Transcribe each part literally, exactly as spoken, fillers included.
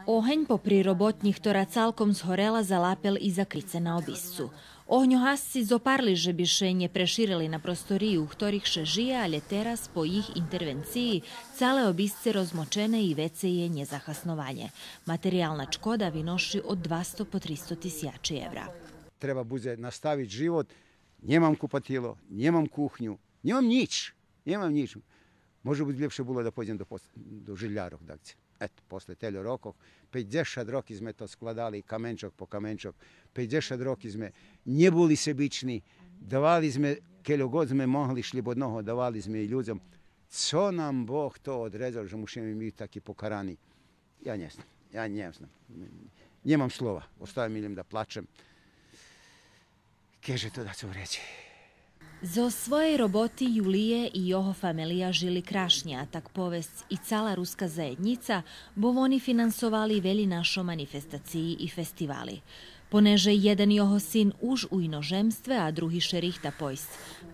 Огень попри роботнї хтора цалком згорела залапел и закрице на обисцу. Огньогасци зопарли же би ше нє преширели на простории у хторих ше жиє, алє тераз по їх интервенциї цале обисце розмочене и вецей є нєзахасноване. Материялна чкода виноши од двасто по тристо тисячи евра. Треба будзе наставиц живот. Нємам купатило, нємам кухню, нємам нїч, нємам нїч. Може буц лєпше було да пойдзем до пос-, до жилярох, дакце. Ето, после тельо рокох, пейдзешат роки зме то складали, каменчок по каменчок, пейдзешат роки зме нє були себични, давали зме, кельо год зме могли шлїбодного, давали зме и людзом. Цо нам Бог то одредзал, же мушиме ми таки покарани? Я нє знам, я нє знам. Нємам слова, остава ми лєм да плачем. Кед же то дацо вредзи. Зоз своєй роботи Юлиє и його фамелия жили крашнє, а так повесц и цала руска заєднїца, бо вони финансовали велї нашо манифестациї и фестивали. Понеже єден його син уж у иножемстве, а други ше рихта пойсц.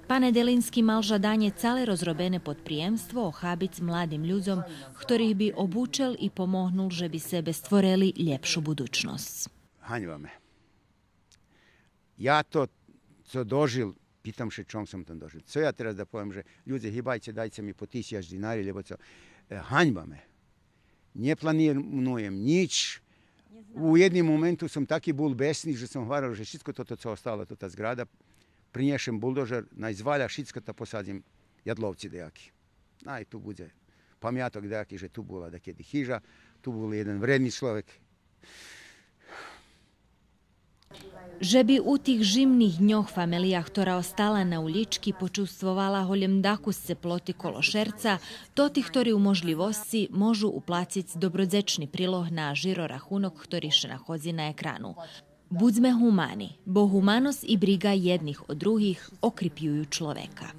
Пан Еделински мал жаданє цале розробене подприємство охабиц младим людзом, хторих би обучел и помогнул же би себе створели лєпшу будучносц. Ганьба ме. Я то, цо дожил, питам ше чом сом то дожил. Цо я тераз да повем же, людзе, гибайце, дайце ми по тисяч динари, лєбо цо? Е, ганьба ме. Нє планирам нїч. У єдним моменту сом таки бул бесни же сом гварел же шицко тото цо остало, тота зграда, принєшем булдожер, най зваля шицко та посадзим ядловци даяки. Най ту будзе памяток даяки же ту була дакеди хижа, ту бул єден вредни чловек. Же би у тих жимних дньох фамелия хтора остала на улїчки почувствовала голєм дакус цеплоти коло шерца, тоти хтори у можлївосци можу уплациц добродзечни прилог на жиро рахунок хтори ше находзи на екрану. Будзме гумани, бо гуманосц и бриґа єдних о других окрипюю чловека.